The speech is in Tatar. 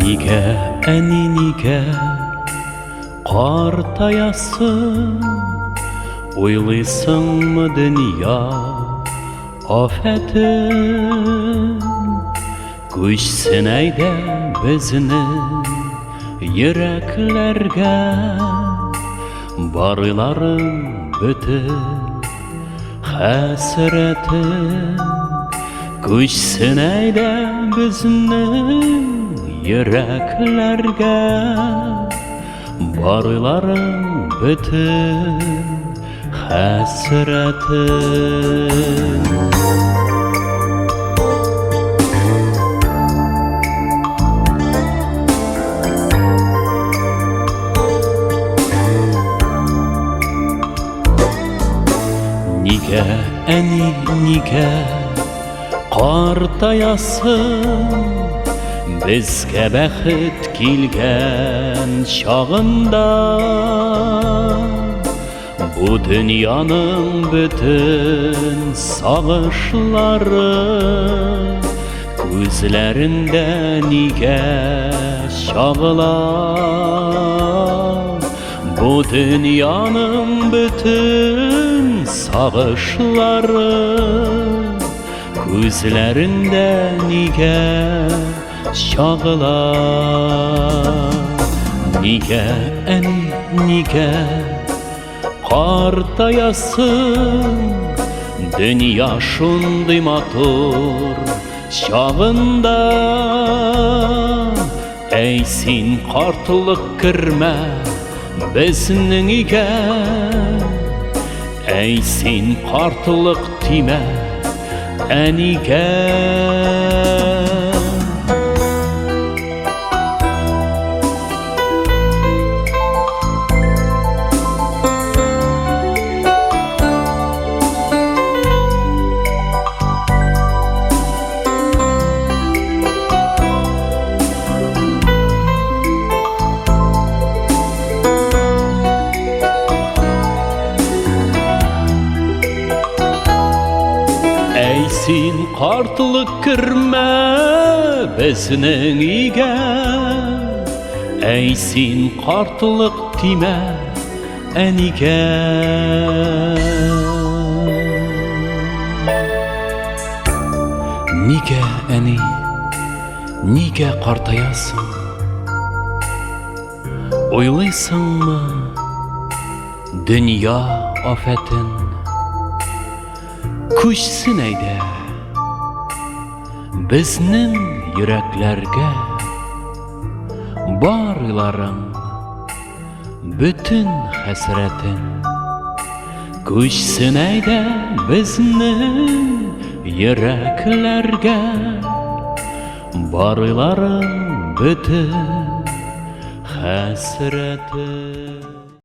Нигә, әни, нигә картаясың? Уйлыйсыңмы дөнья афәтен? Күчсен әйдә безнең йөрәкләргә, Барыйларың бөтен хәсрәтен. Күчсен әйдә безнең йөрәкләргә, Барыйларың бөтен хәсрәтен. Нигә, әни, нигә картаясың? Безгә бәхет килгән чагында Бу дөньяның бөтен сагышлары Күзләреңдә нигә чагыла? Бу дөньяның бөтен сагышлары Күзләреңдә нигә чагыла? Нигә, әни, нигә картаясың? Дөнья шундый матур чагында. Әй син, картлык, кермә безнең өйгә. Әй син, картлык, тимә әнигә. Әй син, картлык, кермә безнең өйгә. Әй син, картлык, тимә әнигә. Нигә, әни, нигә картаясың? Уйлыйсыңмы дөнья афәтен? Күчсен әйдә безнең йөрәкләргә бар уйларың, бөтен хәсрәтен. Күчсен әйдә безнең йөрәкләргә бар уйларың, бөтен хәсрәтен.